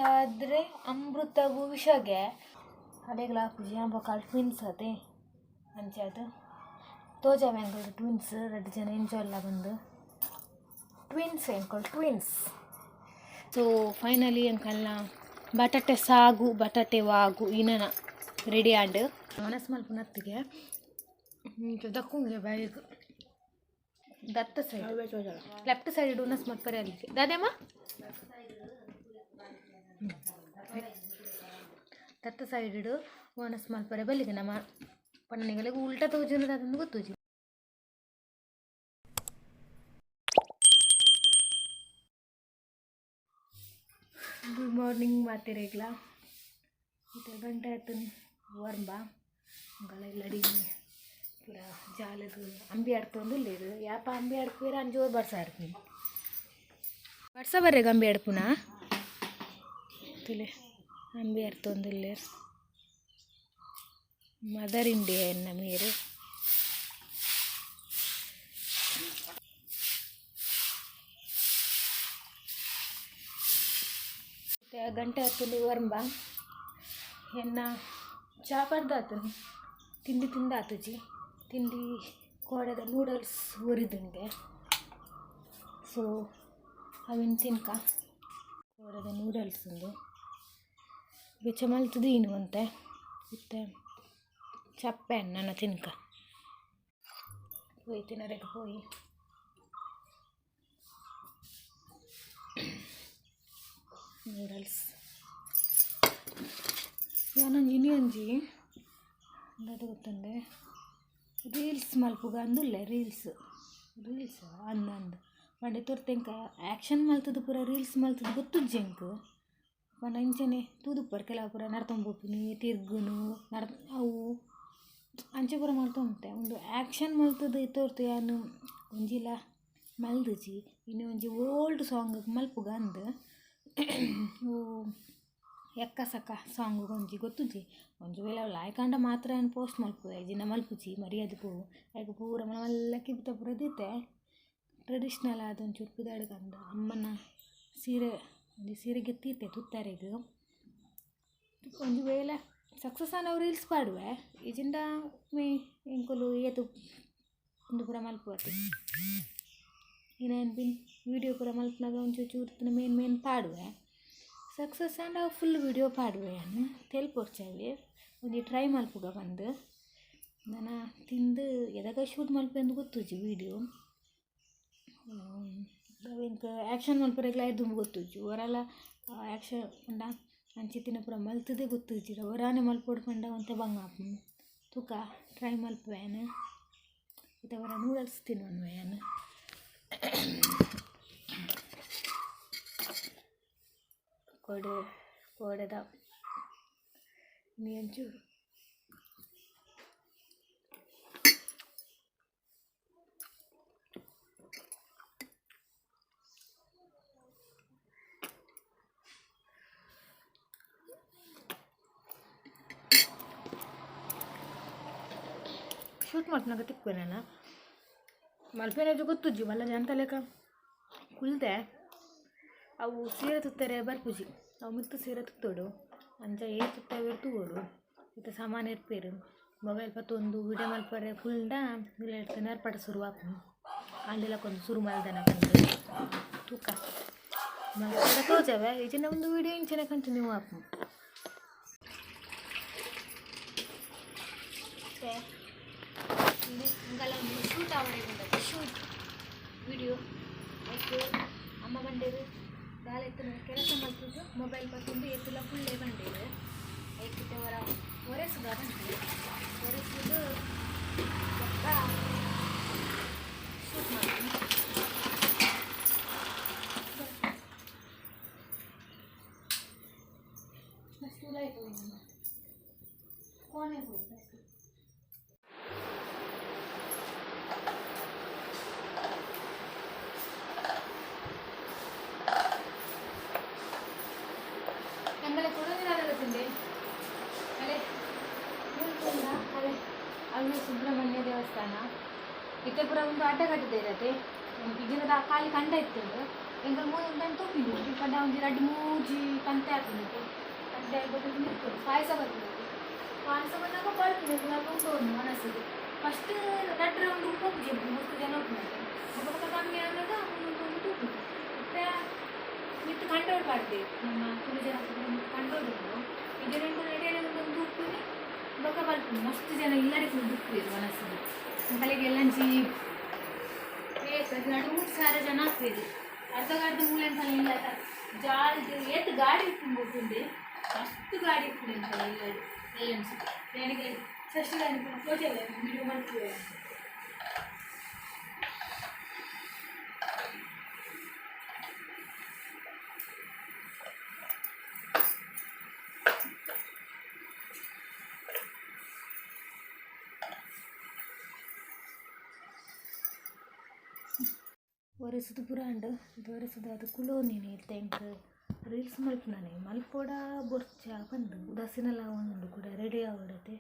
ಆದ್ರೆ ಅಮೃತಗು ವಿಷಗೆ ಅಡೆಗ್ಲ ಆಪುಜಿ ಬೊಕ ಟ್ವಿನ್ಸ್ ಅತೆ ಅಂಚಾದ್ ತೋಜಾವೆ ಎಂಕಲ್ನ ಟ್ವಿನ್ಸ್ ರಡ್ಡ್ ಜನ ಎಂಚ ಉಲ್ಲ ಪಂದ್ ಟ್ವಿನ್ಸ್ ಎಂಕುಲು ಟ್ವಿನ್ಸ್. ಸೊ ಫೈನಲಿ ಎಂಕಲ್ನ ಬಟಾಟೆ ಸಾಗು ಬಟಾಟೆ ವಾಗು ಇನನ ರೆಡಿ ಆಂಡ್. ವನಸ್ ಮಲ್ಪುನತ್ತಿಗೆ ದಕ್ಕುಂಗೆ ಬಾಯಿಗ್ ದತ್ತ ಸೈಡ್ ಲೆಫ್ಟ್ ಸೈಡ್ ಉನಸ್ ಮಲ್ಪರೆ ಅಲ್ಲಿಗೆ ದಾದೆಮ್ಮ ದತ್ತ ಸೈಡ್ ವನಸ್ ಮಲ್ಪರೆ ಬಲ್ಲಿಗೆ ನಮ್ಮ ಪಣ್ಣನಿಗಳಿಗೆ ಉಲ್ಟಾ ತೋಜುನ ದಾದಂದು ಗೊತ್ತುಜಿ. Good morning ಮಾತೆರೆಗ್ಲ. ಇತ್ತೆ ಗಂಟೆ ಆತುಂಡು ಒರ್ಂಬ. ಅಂಕಲ ಇಲ್ಲಡಿ ಪೂರ ಜಾಲಗ್ ಅಂಬಿ ಅಡ್ತೊಂದುಲ್ಲೆರ್. ಯಾಪ ಅಂಬಿ ಅಡ್ಪುವೆರ್ ಆಂಡ ಜೋರು ಬರ್ಸ ಬರ್ಪುಂಡು. ಬರ್ಸ ಬರ್ರೆಗ್ ಅಂಬಿ ಅಡ್ಪುನ ತೂಲೆ ಅಂಬಿ ಅಡ್ತೊಂದುಲ್ಲೆರ್. ಮದರ್ ಇಂಡಿಯಾ ಎನ್ನ ಮೇರ್. ಇತ್ತೆ ಗಂಟೆ ಆತುಂಡು ಒರ್ಂಬ. ಎನ್ನ ಚಾ ಪರ್ದಾತುಂಡು, ತಿಂಡಿ ತಿಂದಾತುಜಿ. ತಿಂಡಿ ಕೋಡೆದ ನೂಡಲ್ಸ್ ಒರಿದುಂಡೆ, ಸೊ ಅವೆನ್ ತಿನ್ಕ. ಕೋಡೆದ ನೂಡಲ್ಸ್ ಉಂದು ಬೆಚ್ಚ ಮಲ್ತ್ ದೀನು ಒಂತೆ. ಇತ್ತೆ ಚಪ್ಪೆ ನನ ತಿನ್ಕ ಪೋಯಿ ತಿನರೆಗ್ ಪೋಯಿ. ನೂಡಲ್ಸ್ ಯಾನೊಂಜಿ ಇನಿ ಒಂಜಿ ದಾದ ಗೊತ್ತುಂಡೆ ರೀಲ್ಸ್ ಮಲ್ಪುಗ ಅಂದುಲ್ಲೆ. ರೀಲ್ಸ್ ರೀಲ್ಸ್ ಅಂದ್ ಅಂದ್ ಪಂಡ ತುರ್ತು ಎಂಕ್ ಆ್ಯಕ್ಷನ್ ಮಲ್ತುದು ಪೂರ ರೀಲ್ಸ್ ಮಲ್ತುದು ಗೊತ್ತುಜ್ಜಿ ಎಂಕ್. ಪಂಡ ಇಂಚನೆ ತೂದುಪ್ಪರ್ ಕೆಲವು ಪೂರ ನಡ್ತೊಂದು ಪೋಪಿನಿ ತಿರ್ಗುನು ನಡ್ ಅವು ಅಂಚ ಪೂರ ಮಲ್ತೊಂತೆ. ಉಂದು ಆ್ಯಕ್ಷನ್ ಮಲ್ತುದು ತೋರ್ತು ಯಾನ್ ಒಂಜಿಲ ಮಲ್ದುಜಿ. ಇನಿ ಒಂಜಿ ಓಲ್ಡ್ ಸಾಂಗ್ ಮಲ್ಪುಗ ಅಂದ್. ಎಕ್ಕ ಸಕ್ಕ ಸಾಂಗ್ ಒಂಜಿ ಗೊತ್ತುಜ್ಜಿ. ಒಂಜಿ ವೇಳೆ ಅವು ಲಾಯ್ಕ್ ಆಂಡ ಮಾತ್ರ ಯಾನ್ ಪೋಸ್ಟ್ ಮಲ್ಪುವೆ, ಇಜ್ಜಿಂಡ ಮಲ್ಪುಜಿ ಮರ್ಯಾದೆ ಪೋವು. ಐಕ್ ಪೂರ ಮಲ್ಲ ಮಲ್ಲ ಕಿಬಿತ ಪೂರ ದೀತೆ. ಟ್ರೆಡಿಷ್ನಲ್ ಆದ್ ಒಂಚೂರು ಪಿದಾಡ್ಗಂದ್ ಅಮ್ಮನ ಸೀರೆ ಒಂಜಿ ಸೀರೆ ಗೆತ್ತೀತೆ ತುತ್ತರೆಗ್. ಒಂಜಿ ವೇಳೆ ಸಕ್ಸಸ್ ಆಂಡ ಅವು ರೀಲ್ಸ್ ಪಾಡುವೆ, ಇಜ್ಜಿಂಡ ಮೇ ಎಂಕುಲು ಏತ್ ಉಂದು ಪೂರ ಮಲ್ಪುವತೆ. ಇನ ಬಿನ್ ವೀಡಿಯೋ ಪೂರ ಮಲ್ಪುನಗ ಒಂಚೂರು ಚೂರು ಮೇನ್ ಮೇನ್ ಪಾಡುವೆ. ಸಕ್ಸಸ್ ಆಂಡ ಅವು ಫುಲ್ ವೀಡಿಯೋ ಪಾಡುವೆ ಯಾನ್. ತೆಲ್ಪೊಡ್ಚಿ ಒಂಜಿ ಟ್ರೈ ಮಲ್ಪುಗ ಪಂದ್. ನನ ತಿಂದು ಎದಗ ಶೂಟ್ ಮಲ್ಪುವೆ ಗೊತ್ತುಜ್ಜಿ ವೀಡಿಯೋ. ಅವು ಎಂಕ್ ಆ್ಯಕ್ಷನ್ ಮಲ್ಪರೆಗ್ಲ ದುಂಬು ಗೊತ್ತುಜ್ಜಿ. ಒರಲ ಆ್ಯಕ್ಷನ್ ಪಂಡ ಅಂಚಿತ್ತಿನ ಪೂರ ಮಲ್ತುದೇ ಗೊತ್ತುಜ್ಜಿ. ಒರಾನೆ ಮಲ್ಪೊಡು ಪಂಡ ಒಂತೆ ಬಂಗ ಆಪುಂಡು. ತೂಕ ಟ್ರೈ ಮಲ್ಪುವೆ ಯಾನ್. ಇತ್ತೆ ಒರ ನೂಡಲ್ಸ್ ತಿನೊನುವೆ ಯಾನ್. ಕೋಡೆ ಕೋಡೆದ ಇನಿ ಒಂಚೂರು ಶೂಟ್ ಮಲ್ಪುನಗ ತಿಕ್ಕುವೆ ನನ ಮಲ್ಪೆನಜ ಗೊತ್ತುಜ್ಜಿ. ಮಲ್ಲ ಜನತ ಲೆಕ್ಕ ಕುಲ್ದೆ ಅವು ಸೀರೆ ತುತ್ತರೆ ಬರ್ಪುಜಿ. ಅವು ಮಿತ್ತ್ ಸೀರೆ ತುತ್ತೊಡು ಅಂಚ ಏರ್ ತುತ್ತವೆರ್ ತೂವೊಡು. ಇತ್ತೆ ಸಾಮಾನ್ ಇರ್ಪೆರ್ ಮೊಬೈಲ್ ಪತ್ತೊಂದು ವಿಡಿಯೋ ಮಲ್ಪರೆ ಕುಲ್ಂಡ ನಿಲೆಟ್ ನರ್ಪಟ ಸುರು ಆಪುಂಡು. ಆಂಡಲಕ್ಕೊಂದು ಸುರು ಮಲ್ದನ ಪಂದ್ ತೂಕ ಮಲ್ಪಡ ತೋಜವೆ, ಇಜ್ಜಿಂಡ ಒಂದು ವಿಡಿಯೋ ಇಂಚನೆ ಕಂಟಿನ್ಯೂ ಆಪುಂಡು. ಶೂಟ್ ಆವಡೆ ಶೂಟ್ ವಿಡಿಯೋ ಐಕ್ ಅಮ್ಮ ಬಂಡೇರು ದಾಲ ಇತ್ತಿನ ಕೆಲಸ ಮಲ್ತುದು ಮೊಬೈಲ್ ಪತ್ತೊಂದು ಏತುಲ ಫುಲ್ಲೇ ಬಂಡೇರು. ಐಕ್ ಇತ್ತೆ ಒರ ಒರೆಸುಗ ಬಂದು ಒರೆಸುದು ಬೊಕ್ಕ ಶೂಟ್ ಮಲ್ಪುನು. ಫಸ್ಟ್ ಉಲಾಯಿ ಪೋಯಿ ಕೋಣೆ ಪೋಯಿ ಫಸ್ಟ್. ಎಂಬಲೆ ಕೊಡೋದಿನಾಗತ್ತಂಡೆ ಅಲೆ ಮುಲ್ಪುಂಡ ಅಲೆ ಅಲ್ಲಿ ಸುಬ್ರಹ್ಮಣ್ಯ ದೇವಸ್ಥಾನ. ಇತ್ತೆ ಪೂರ ಒಂದು ಅಡ್ಡ ಕಟ್ಟುದಿರತೆ ಇಜಿನದ ಖಾಲಿ ಕಂಡ ಇತ್ತುಂಡು. ಎಂಕುಲು ಮೂಲು ಉಂತೊಂದು ತೂಪಿನಿ ಪಂಡ ಒಂಜಿ ರಡ್ಡ್ ಮೂಜಿ ಕಂತೆ ಆಪುಂಡು. ಕಂತೆ ಆಯಿ ಬೊಕ್ಕ ನಿಪ್ಪೊಡು ಪಾಯಸ ಬರ್ಪುಂಡು. ಪಾಯಸ ಬನ್ನಗ ಬಲ್ಪುನು ಎಂಕುಲು ಅಲ್ಪ ಉಂತೊಡು ವನಸ್ಗ್. ಫಸ್ಟ್ ರಡ್ಡ್ ರೌಂಡ್ ಪೋಪುಜಿ ಎಂಕುಲು ಮಸ್ತ್ ಜನ ಉಪ್ಪುನಗ. ಬೊಕ ಬೊಕ ಕಮ್ಮಿ ಆನಗ ಮೂಲು ಉಂತೊಂದು ತೂಪುನಿ. ಇತ್ತೆ ಮಿತ್ತ್ ಕಂಟ್ರೋಲ್ ಪಾಡ್ದೆರ್ ನಮ್ಮ ತುಳು ಜನಕ್ ಪೂರ ಮಿತ್ತ್ ಕಂಟ್ರೋಲ್ ಉಂಡು. ಇಜ್ಜಿಂಡ ಎಂಕುಲು ಎಡೆ ಉಂತೊಂದು ತೂಪುನಿ ಬೊಕ ಬಲ್ಪುನಿ. ಮಸ್ತ್ ಜನ ಇಲ್ಲಡೆ ಕುಲ್ದು ಉಪ್ಪುವೆರ್ ವನಸ್ಗ್. ಎಂಕಲೆಗ್ ಎಲ್ಲಂಜಿ ಏತ್ ರಡ್ಡ್ ಮೂಜಿ ಸಾರ ಜನ ಆಪೆರ್. ಅರ್ಧಗ್ ಅರ್ಧ ಮೂಲು ಎಂಕಲ್ನ ಇಲ್ಲದ ಜಾಲ್ಡ್ ಏತ್ ಗಾಡಿ ಉಪ್ಪುಂಡು ಗೊತ್ತುಂಡೆ ಮಸ್ತ್ ಗಾಡಿ ಉಪ್ಪುಂಡು ಎಂಕಲ್ನ ಇಲ್ಲಡ್ ಎಲ್ಲಂಚಿ. ಯಾನಿಗ್ ಷಷ್ಠಿದಾನಿ ಪೂರ ತೋಜಾವೆ ವಿಡಿಯೋ ಮಲ್ಪುವೆ. ಒರೆಸುದು ಪೂರ ಆಂಡ್. ಒರೆಸುದು ಕುಲೋನಿನಿ ಇತ್ತೆ ಎಂಕ್ ರೀಲ್ಸ್ ಮಲ್ಪುನನೆ ಮಲ್ಪೊಡ ಬೊರ್ಚ ಪಂದ್ ಉದಾಸೀನಲ ಆವೊಂದುಂಡು ಕುಡ ರೆಡಿ ಆವೊಡತೆ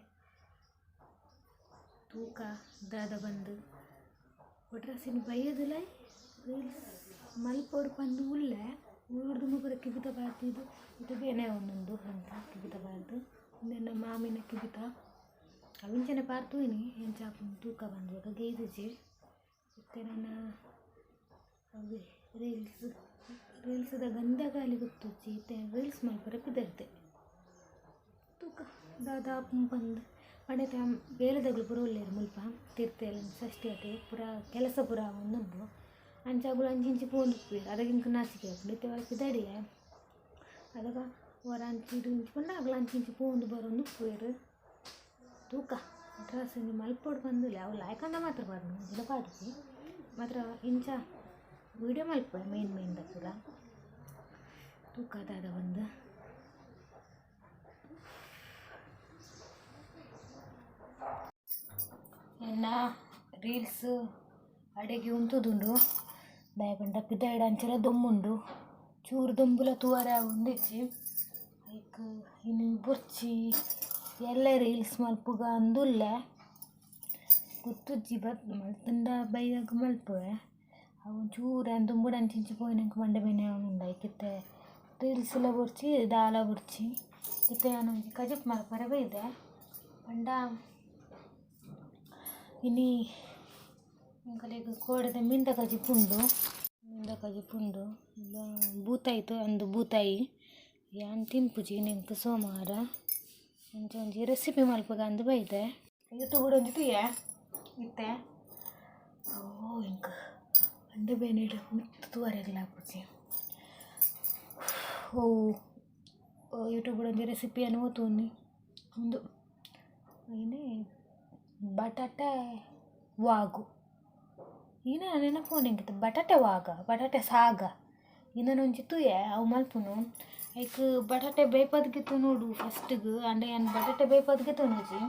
ತೂಕ ದಾದ ಪಂದ್ ಒಟ್ರಾಸಿನ್ ಬಯ್ಯದುಲಾಯಿ ರೀಲ್ಸ್ ಮಲ್ಪೊಡು ಪಂದ್ ಉಲ್ಲೆ ಊರುಡು ದುಂಬು ಪೂರ ಕಿಬಿತ ಪಾಡ್ದಿದ್ ಇತ್ತೆ ಬೇನೆ ಆವೊಂದುಂಡು ಎಂಕ್ ಕಿಬಿತ ಪಾಡ್ದ್ ಉಂದು ಎನ್ನ ಮಾಮಿನ ಕಿಬಿತ ಅವು ಇಂಚನೆ ಪಾಡ್ದ್ ತೂಯಿನಿ ಎಂಚ ಆಪುಂಡು ತೂಕ ಪಂದ್ ಬೊಕ ಗೈದಿಜಿ. ಇತ್ತೆ ನನ ಅವ್ವೆ ರೀಲ್ಸ್ ರೀಲ್ಸ್ದ ಗಂಧ ಗಾಳಿ ಗೊತ್ತುಜ್ಜಿ ಇತ್ತೆ ರೀಲ್ಸ್ ಮಲ್ಪರೆ ಪಿದಡ್ದೆ ತೂಕ ದಾದ ಆಪುಂಡು ಪಂದ್ ಪಂಡ ಇತ್ತೆ ಬೇಲೆದಕುಲು ಪೂರ ಉಲ್ಲೆರ್ ಮುಲ್ಪ ತಿರ್ತ್ ಷಷ್ಠಿ ಅತೆ ಪೂರ ಕೆಲಸ ಪೂರ ಆವೊಂದುಂಡು. ಅಂಚ ಅಕುಲು ಅಂಚಿ ಇಂಚಿ ಪೋವೊಂದುಪ್ಪುವೆರ್ ಅದಗ ಎಂಕ್ ನಾಚಿಕೆ ಆಪುಂಡು. ಇತ್ತೆ ಒರ ಪಿದಡಿಯೆ ಅದಗ ಒರ ಅಂಚಿ ಇಂಚಿ ಪಂಡ ಅಕುಲು ಅಂಚಿ ಇಂಚಿ ಪೋವೊಂದು ಬರೊಂದು ಉಪ್ಪುವೆರ್. ತೂಕ ಡ್ರೆಸ್ ಒಂಜಿ ಮಲ್ಪೊಡು ಪಂದ್ ಅವು ಲಾಯ್ಕಂಡ ಮಾತ್ರ ಪಾಡುನು ಇಜ್ಜಿಂಡ ಪಾಡುಜಿ ಮಾತ್ರ ಇಂಚ ವೀಡಿಯೋ ಮಲ್ಪುವೆ ಮೇನ್ ಮೇನ್ ದ ಪೂರ ತೂಕ ದಾದ ಪಂದ್. ಎನ್ನ ರೀಲ್ಸ್ ಅಡೆಗೆ ಉಂತುದುಂಡು ದಾಯೆ ಪಂಡ ಪಿದಾಯ್ಡ್ ಅಂಚಲ ದೊಂಬುಂಡು ಚೂರು ದೊಂಬುಲ ತೂವರೆ ಆವೊಂದಿಜ್ಜಿ. ಐಕ್ ಇನಿ ಬೊರ್ಚಿ ಎಲ್ಲೆ ರೀಲ್ಸ್ ಮಲ್ಪುಗ ಅಂದುಲ್ಲೆ ಗೊತ್ತುಜ್ಜಿ ಬತ್ ಮಲ್ತುಂಡ ಬಯ್ಯಗ್ ಮಲ್ಪುವೆ. ಅವು ಒಂಚೂರು ಯಾನ್ ದುಂಬುಡು ಅಂಚಿ ಇಂಚಿ ಪೋಯಿನಂಕ್ ಮಂಡೆ ಬೇನೆ ಆವೊಂದುಂಡು ಐಕ್ ಇತ್ತೆ ರೀಲ್ಸ್ ಲ ಬೊರ್ಚಿ ದಾಲ ಬೊರ್ಚಿ. ಇತ್ತೆ ಯಾನ್ ಒಂಜಿ ಕಜಿಪು ಮಲ್ಪರೆ ಬೈದೆ ಪಂಡ ಇನಿ ಎಂಕಲೆಗ್ ಕೋಡೆದ ಮೀನ್ದ ಕಜಿಪು ಉಂಡು. ಮೀನ್ದ ಕಜಿಪು ಉಂಡು ಬೂತಾಯಿತು ಅಂದು ಬೂತಾಯಿ ಯಾನ್ ತಿನ್ಪುಜಿ ಎಂಕ್ ಸೋಮವಾರ. ಅಂಚ ಒಂಜಿ ರೆಸಿಪಿ ಮಲ್ಪುಗ ಅಂದ್ ಬೈದೆ. ಯೂಟ್ಯೂಬ್ ಒಂಜಿ ತೂಯೆ ಇತ್ತೆ ಓ ಎಂಕ್ ಮಂಡೆ ಬೇನೆಡ್ ಮಿತ್ತ್ ತೂವರೆಗ್ಲ ಆಪುಜಿ. ಓ ಯೂಟ್ಯೂಬ್ ಒಂಜಿ ರೆಸಿಪಿಯನ್ನು ಓತೊನ್ನಿ ಉಂದು ಏನೆ ಬಟಾಟೆ ವಾಗು ಈನ ನೆನಪುಂಡು ಎಂಕ್ ಬಟಾಟೆ ವಾಗ ಬಟಾಟೆ ಸಾಗ ಇಂದನ ಒಂಜಿ ತೂಯೆ ಅವು ಮಲ್ಪುನು. ಐಕ್ ಬಟಾಟೆ ಬೇಯ್ಪದ್ ಗೆತೊನೊಡು ಫಸ್ಟ್ಗ್ ಆಂಡ ಯಾನ್ ಬಟಾಟೆ ಬೇಯ್ಪದ್ ಗೆತೊನುಜಿ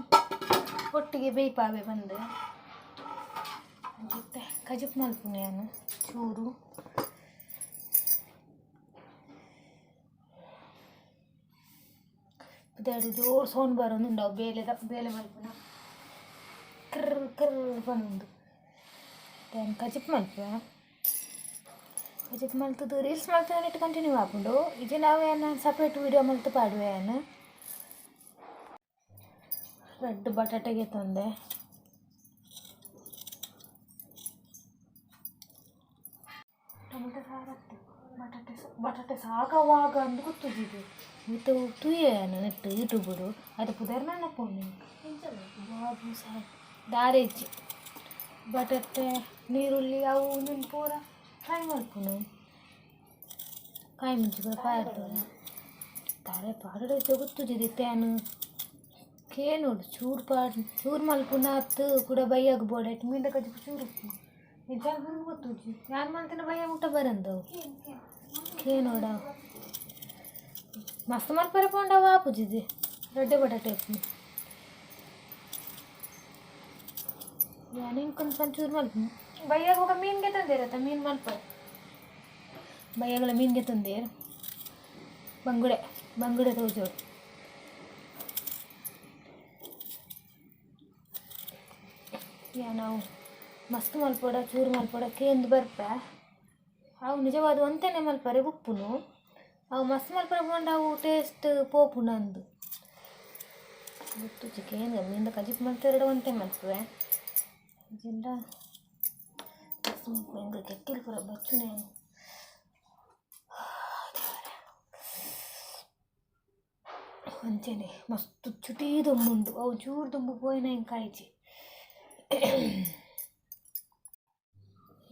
ಒಟ್ಟಿಗೆ ಬೇಯ್ಪಾವೆ ಪಂದ್. ಇತ್ತೆ ಕಜಿಪು ಮಲ್ಪುನು ಯಾನ್ ಚೂರು. ಪಿದಾಯ್ಡ್ ಜೋರು ಸೌಂಡ್ ಬರೊಂದುಂಡು ಅವು ಬೇಲೆದ ಬೇಲೆ ಮಲ್ಪುನ ಕರ್ರ್ ಕರ್ರ್ ಪನೊಂದು. ಯಾನ್ ಕಜಿಪು ಮಲ್ಪುವೆ. ಕಜಿಪು ಮಲ್ತುದು ರೀಲ್ಸ್ ಮಲ್ತುದು ಕಂಟಿನ್ಯೂ ಆಪುಂಡು ಇಜ್ಜಿಂಡ ಅವು ಯಾನ್ ಸಪ್ರೇಟ್ ವೀಡಿಯೋ ಮಲ್ತ್ ಪಾಡುವೆ ಯಾನ್. ರಡ್ಡ್ ಬಟಾಟೆ ಗೆತೊಂದೆ. ಟೊಮೆಟೊ ಸಾರತ್ತ್ ಬಟಾಟೆ ಬಟಾಟೆ ಸಾಗ ವಾಗ ಅಂದ್ ಗೊತ್ತುಜ್ಜಿ ಮಿತ್ತ್ ತೂಯೆ ಯಾನ್ ನೆಟ್ಟ್ ಯೂಟ್ಯೂಬುಡು ಐತ ಪುದರ್ ನೆನಪುಂಡು ಎಂಕ್ ವಾಗು ಸಾಗ ದಾಲ ಇಜ್ಜಿ. ಬಟಾಟೆ ನೀರುಳ್ಳಿ ಅವು ಉಂದೆನ್ ಪೂರ ಫ್ರೈ ಮಲ್ಪುನು. ಕಾಯಿ ಮುಂಚಿ ಪೂರ ಪಾಡ್ದ್ ದಾದ ಪಾಡೊಡ ಇಜ್ಜ ಗೊತ್ತುಜ್ಜಿ ಇತ್ತೆ ಯಾನ್ ಕೇನೊಡು ಚೂರು ಪಾಡ್ ಚೂರು ಮಲ್ಪುನ ಅತ್ತ್ ಕುಡ ಬಯ್ಯಗ್ ಬೋಡಾಯ್ಟ್ ಮೀನ್ದ ಕಜಿಪು ಚೂರು ಉಪ್ಪುಂಡು ಎಂಚ ಮಲ್ಪುನು ಗೊತ್ತುಜ್ಜಿ ಯಾನ್ ಮಲ್ತಿನ ಬಯ್ಯ ಮುಟ್ಟ ಬರಂದ್ ಅವು ಕೇನೊಡ ಮಸ್ತ್ ಮಲ್ಪರೆ ಪೋಂಡ ಅವು ಆಪುಜಿ ರಡ್ಡೆ ಬಟಾಟೆ ಉಪ್ಪುನು. ಯಾನ್ ಎಂಕೊಂದು ಒಂಚೂರು ಮಲ್ಪುನು ಬಯ್ಯಗ್ ಬೊಕ ಮೀನ್ ಗೆತೊಂದೆರ್ ಅತ್ತ ಮೀನ್ ಮಲ್ಪರೆ ಬಯ್ಯಗ್ಲ ಮೀನ್ ಗೆತೊಂದೆರ್ ಬಂಗುಡೆ ಬಂಗುಡೆ ತೋಜೊಡು. ಯಾನ್ ಅವು ಮಸ್ತ್ ಮಲ್ಪೊಡ ಚೂರು ಮಲ್ಪೊಡ ಕೇಂದ್ ಬರ್ಪೆ. ಅವು ನಿಜವಾದ ಒಂತೆನೆ ಮಲ್ಪರೆ ಉಪ್ಪುನು. ಅವು ಮಸ್ತ್ ಮಲ್ಪರೆ ಪೋಂಡ ಅವು ಟೇಸ್ಟ್ ಪೋಪುಂಡು ಅಂದು. ಗೊತ್ತುಜ್ಜಿ ಕೇನ್ಗ ಮೀನ್ದ ಕಜಿಪು ಮಲ್ತೆರಡ ಒಂತೆ ಮಲ್ಪುವೆ. ಇಜ್ಜಿಂಡ ಮಸ್ತ್ ಮಲ್ಪುವೆ. ಎಂಕ್ ಕೆಕ್ಕಿಲ್ ಪೂರ ಬಚ್ಚುನೆ. ಅಂಚೆನೆ ಮಸ್ತ್ ಚುಟೀ ದೊಂಬುಂಡು ಅವು ಚೂರು ದೊಂಬು ಪೋಯಿನ ಎಂಕ್ ಆಯಿಜಿ.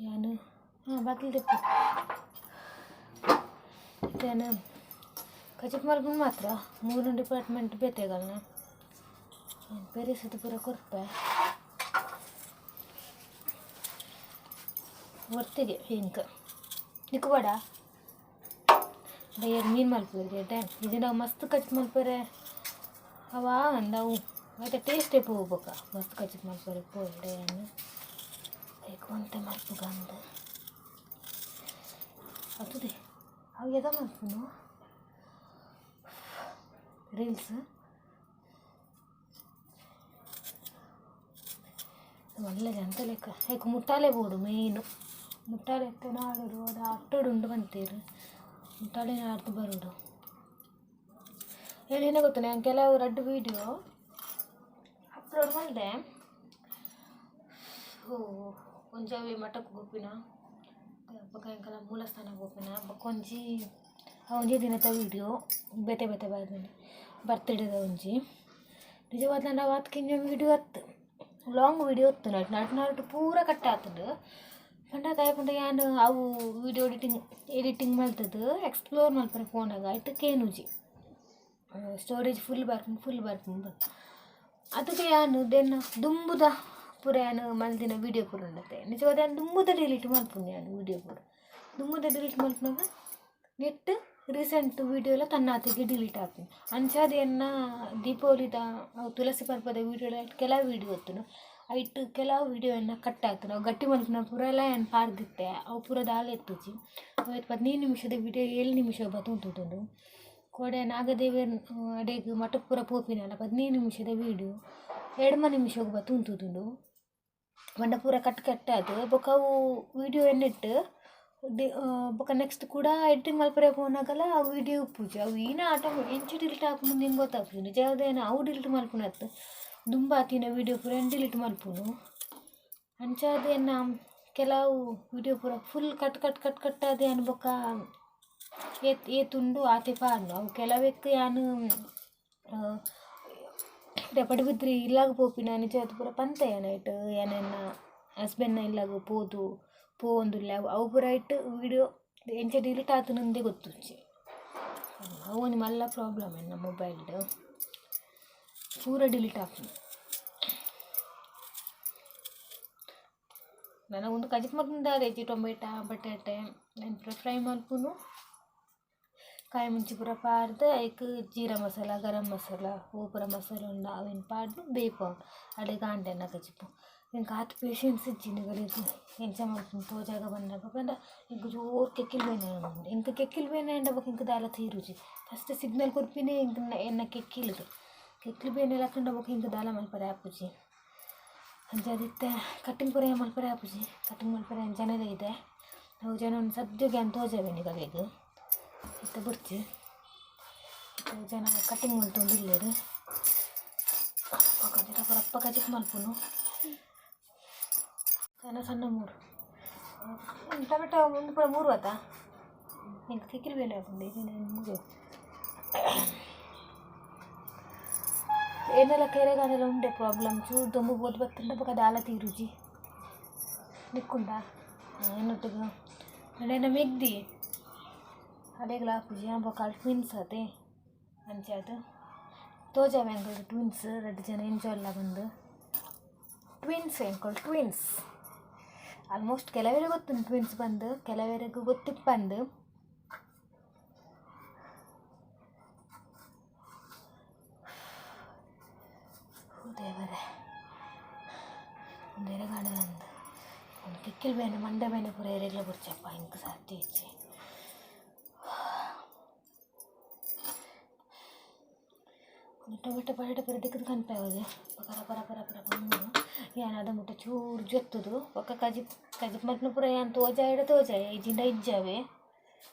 ಯಾನ್ ಹಾಂ ಬಾಕಿಲ್ ದೆಪ್ಪು. ಇತ್ತೆ ಯಾನ್ ಕಜಿಪು ಮಲ್ಪುನು ಮಾತ್ರ ಮೂರು ಡಿಪಾರ್ಟ್ಮೆಂಟ್ ಬೇತೆಗಲ್ನ ಪೆರಿಸದ ಪೂರ ಕೊರ್ಪೆ ಒರ್ತಿಗೆ ಇಂಕ್ ನಿಕ್ಕು ಬೋಡ ಬಯ್ಯಗ್ ಮೀನು ಮಲ್ಪುವೆರ್ ಎಡ್ಡೆ ಇಜ್ಜಿಂಡ ಅವು ಮಸ್ತ್ ಕಜಿಪು ಮಲ್ಪೆರೆ ಅವು ಆವಂದ್ ಅವು ಐತ ಟೇಸ್ಟೇ ಪೋವು ಬೊಕ ಮಸ್ತ್ ಕಜಿಪು ಮಲ್ಪೆರೆ ಪೋಯೆಡ ಯಾನ್ ಐಕ್ ಒಂತೆ ಮಲ್ಪುಗ ಅಂದ್ ಅತುದೆ ಅವು ಎದ ಮಲ್ಪುನು ರೀಲ್ಸ್ ಮಲ್ಲ ಜನತ ಲೆಕ್ಕ ಐಕ್ ಮುಟ್ಟಾಲೆ ಬೋಡು ಮೇಯ್ನ್ ಮುಟ್ಟಾಲೆ ಇತ್ತೆ ನಾಡೊಡು ಅದು ಅಟ್ಟೊಡು ಉಂಡು ಪಂತೆರ್ ಮುಟ್ಟಾಲೆ ನಾಡ್ದ್ ಬರೊಡು. ಏನೇನ ಗೊತ್ತುಂಡು ಯಾನ್ ಕೆಲವು ರಡ್ಡ್ ವೀಡಿಯೋ ಅಪ್ಲೋಡ್ ಮಲ್ದೆ. ಓ ಒಂಜಿ ಅವ್ವೆ ಮಠಕ್ ಪೋಪಿನ ಬೊಕ ಎಂಕಲ್ನ ಮೂಲಸ್ಥಾನ ಪೋಪಿನ ಬೊಕ ಒಂಜಿ ಒಂಜಿ ದಿನತ ವೀಡಿಯೋ ಬೇತೆ ಬೇತೆ ಬರ್ದಿನಿ ಬರ್ತ್ಡೇದ ಒಂಜಿ. ನಿಜವಾದ್ಲ ಅವು ಆತ್ ಕಿನ್ಯ ವೀಡಿಯೋ ಅತ್ತ್ ಲಾಂಗ್ ವೀಡಿಯೋ ಇತ್ತು ನಟ್ ನಟ್ ನಟ್ ಪೂರ ಕಟ್ ಆತುಂಡು. ಪಂಡ ದಾಯೆ ಪಂಡ ಯಾನ್ ಅವು ವೀಡಿಯೋ ಎಡಿಟಿಂಗ್ ಎಡಿಟಿಂಗ್ ಮಲ್ತುದು ಎಕ್ಸ್ಪ್ಲೋರ್ ಮಲ್ಪರೆ ಪೋನಗ ಐತ ಕೇನುಜಿ. ಸ್ಟೋರೇಜ್ ಫುಲ್ ಬರ್ಪುಂಡು ಫುಲ್ ಬರ್ಪುಂಡು. ಅದಕ್ಕೆ ಯಾನ್ ದೆನ್ನ ದುಂಬುದ ಪೂರ ಯಾನ್ ಮಲ್ದಿನ ವೀಡಿಯೋ ಪೂರ ಉಂಡತೆ ನಿಜವಾದ್ ಯಾನ್ ದುಂಬುದ ಡಿಲೀಟ್ ಮಲ್ಪುನು ಯಾನ್ ವೀಡಿಯೋ ಪೂರ. ದುಂಬುದ ಡಿಲೀಟ್ ಮಲ್ಪುನಗ ನೆಟ್ ರೀಸೆಂಟ್ ವೀಡಿಯೋಲ ತನ್ನಾತೆಗೆ ಡಿಲೀಟ್ ಆಪುಂಡು. ಅಂಚಾದ್ ಎನ್ನ ದೀಪಾವಳಿದ ಅವು ತುಳಸಿ ಪರ್ಬದ ವೀಡಿಯೋಲ ಕೆಲವು ವೀಡಿಯೋ ಇತ್ತುಂಡು ಐಟ್ ಕೆಲವು ವೀಡಿಯೋ ಎನ್ನ ಕಟ್ ಆತುಂಡು. ಅವು ಗಟ್ಟಿ ಮಲ್ಪುನ ಪೂರೆಲ ಯಾನ್ ಪಾಡ್ದಿತ್ತೆ ಅವು ಪೂರ ದಾಲ ಇತ್ತುಜಿ. ಅವು 15 ನಿಮಿಷದ ವೀಡಿಯೋ 7 ನಿಮಿಷ ಬತ್ತುಂತುಂಡು. ಕೋಡೆ ನಾಗದೇವೆರ್ ಅಡೆಗ್ ಮಠಕ್ ಪೂರ ಪೋಪಿನಲ್ಲ 15 ನಿಮಿಷದ ವೀಡಿಯೋ ಎಡ್ಮ ನಿಮಿಷಗ್ ಬತ್ತುಂತುಂಡು. ಪಂಡ ಪೂರ ಕಟ್ ಕಟ್ ಆದ್ ಬೊಕ ಅವು ವೀಡಿಯೋ ಎನ್ನೆಟ್ ಬೊಕ ನೆಕ್ಸ್ಟ್ ಕುಡ ಎಡಿಟಿಂಗ್ ಮಲ್ಪರೆ ಪೋನಗಲ ಅವು ವೀಡಿಯೋ ಇಪ್ಪುಜಿ. ಅವು ಈನ ಆಟೋ ಎಂಚ ಡಿಲೀಟ್ ಆಪುಂಡು ಎಂಕ್ ಗೊತ್ತಾಪುಜಿ. ನಿಜವಾದ್ ಯಾನ್ ಅವು ಡಿಲೀಟ್ ಮಲ್ಪುನತ್ತ್ ದುಂಬು ಆತಿನ ವೀಡಿಯೋ ಪೂರ ಯಾನ್ ಡಿಲೀಟ್ ಮಲ್ಪುನು. ಅಂಚಾದ್ ಎನ್ನ ಕೆಲವು ವೀಡಿಯೋ ಪೂರ ಫುಲ್ ಕಟ್ ಕಟ್ ಕಟ್ ಕಟ್ ಆದ್ ಯಾನ್ ಬೊಕ ಏತ್ ಏತ್ ಉಂಡು ಆತೆ ಪಾಡ್ನು. ಅವು ಕೆಲವೆಕ್ ಯಾನ್ ಪಡುಬಿದ್ರಿ ಇಲ್ಲಗ್ ಪೋಪಿನ ನಿಜವಾದ್ ಪೂರ ಪಂತೆ ಯಾನ್ ಐಟ್ ಯಾನ್ ಎನ್ನ ಹಸ್ಬೆಂಡ್ನ ಇಲ್ಲಗ್ ಪೋದು ಪೋವೊಂದುಲ್ಲೆ ಅವು ಅವು ಪೂರ ಐಟ್ ವೀಡಿಯೋ ಎಂಚ ಡಿಲೀಟ್ ಆತುಂಡುಂದೇ ಗೊತ್ತುಜ್ಜಿ. ಅವು ಒಂಜಿ ಮಲ್ಲ ಪ್ರಾಬ್ಲಮ್ ಎನ್ನ ಮೊಬೈಲ್ಡ್ ಪೂರ ಡಿಲೀಟ್ ಆಪುಂಡು. ನನ ಉಂದು ಕಜಿಪು ಮಲ್ಪುನ ದಾದ ಇಜ್ಜಿ ಟೊಮೆಟ ಬಟಾಟೆ ಐನ್ ಪೂರ ಫ್ರೈ ಮಲ್ಪುನು. ಕಾಯಿ ಮುಂಚಿ ಪೂರ ಪಾಡ್ದ್ ಐಕ್ ಜೀರಾ ಮಸಾಲ ಗರಂ ಮಸಾಲ ಒವು ಪೂರ ಮಸಾಲೆ ಉಂಡು ಅವೆನ್ ಪಾಡ್ದ್ ಬೇಯ್ಪಾವೊಡು ಅಡೆಗ್ ಆಂಡ್ ಎನ್ನ ಕಜಿಪು. ಎಂಕ್ ಆತ್ ಪೇಶೆನ್ಸ್ ಇಜ್ಜಿ ನಿಗಲೆಗ್ ಎಂಚ ಮಲ್ಪುನು ತೋಜಾಗ ಬನ್ನಗ ಪಂಡ ಎಂಕ್ ಜೋರು ಕೆಕ್ಕಿಲ್ ಬೇನೆ ಆವೊಂದುಂಡು. ಎಂಕ್ ಕೆಕ್ಕಿಲ್ ಬೇನೆ ಆಂಡ ಬೊಕ ಎಂಕ್ ದಾಲ ತೀರುಜಿ. ಫಸ್ಟ್ ಸಿಗ್ನಲ್ ಕೊರ್ಪಿನೆ ಎಂಕ್ ಎನ್ನ ಕೆಕ್ಕಿಲ್ಗ್. ಕೆಕ್ಕಿಲ್ ಬೇನೆ ಲಕ್ಕ್ಂಡ ಬೊಕ ಎಂಕ್ ದಾಲ ಮಲ್ಪರೆ ಆಪುಜಿ. ಅಂಚಾದ್ ಇತ್ತೆ ಕಟ್ಟಿಂಗ್ ಪೂರ ಯಾನ್ ಮಲ್ಪರೆ ಆಪುಜಿ. ಕಟ್ಟಿಂಗ್ ಮಲ್ಪರೆ ಯಾನ್ ಜನ ದೈದೆ ಅವು ಜನನ್ ಸದ್ಯಗ್ ಯಾನ್ ತೋಜಾವೆ ನಿಗಲೆಗ್. ಇತ್ತೆ ಬೊಡ್ಚಿ ಇತ್ತೆ ಜನ ಕಟ್ಟಿಂಗ್ ಮಲ್ತೊಂದುಲ್ಲೆರ್. ಬೊಕ ರಪ್ಪ ಕಜಿಪು ಮಲ್ಪುನು. ಸಣ್ಣ ಸಣ್ಣ ಮೂರು ಟೊಮೆಟೊ ಉಂದು ಪೂರ ಮೂರು ಆತಾ ಎಂಕ್ ಕೆಕ್ಕಿಲ್ ಬೇನೆ ಆಪುಂಡು ಮೂರು. ಎನ್ನಲ ಕೆರೆಗಾನೆಲ ಉಂಡೆ ಪ್ರಾಬ್ಲಮ್ ಚೂರು ದೊಂಬು ಪೋದು ಬತ್ತುಂಡ ಬೊಕ ದಾಲ ತೀರುಜಿ. ನಿಕ್ಕುಂಡ ಎನ್ನೊಟ್ಟುಗು ಎನ್ನ ಮೆಗ್ದಿ ಅಡೆಗ್ಲ ಆಪುಜಿ ಯಾನ್ ಬೊಕ ಅಲ್ ಟ್ವಿನ್ಸ್ ಅತೆ ಅಂಚಾದ್ ತೋಜಾವೆ ಎಂಕಲ್ನ ಟ್ವಿನ್ಸ್ ರಡ್ಡ್ ಜನ ಎಂಚ ಉಲ್ಲ ಪಂದ್. ಟ್ವಿನ್ಸ್ ಎಂಕುಲು ಟ್ವಿನ್ಸ್ ಆಲ್ಮೋಸ್ಟ್ ಕೆಲವೆರೆಗ್ ಗೊತ್ತುಂಡು ಟ್ವಿನ್ಸ್ ಪಂದ್ ಕೆಲವೆರೆಗ್ ಗೊತ್ತಿಪ್ಪಂದ್. ದೇವರೇ ಉಂದು ಎರೆಗಾಂಡಲ ಅಂದ್ ಉಂದು ಕೆಕ್ಕಿಲ್ ಬೇನೆ ಮಂಡೆ ಬೇನೆ ಪೂರ ಎರೆಗ್ಲ ಬೊರ್ಚಪ್ಪ ಎಂಕ್ ಸಾಧ್ಯ ಇಜ್ಜಿ. ಉಂದು ಟೊಮೆಟೊ ಬಟಾಟೆ ಪೂರ ದೆಕ್ಕ್ದ್ ಕನ್ಪೆ ಆವೊಡು ಬೊಕ ರಪ ರಪ ರಪ ರಪ ಯಾನ್ ಅದ ಮುಟ್ಟ ಚೂರು ಜೊತ್ತುದು ಬೊಕ ಕಜಿಪು. ಕಜಿಪು ಮಲ್ಪುನ ಪೂರ ಯಾನ್ ತೋಜಾಯಡ ತೋಜಾಯ ಇಜ್ಜಿಂಡ ಇಜ್ಜಾವೆ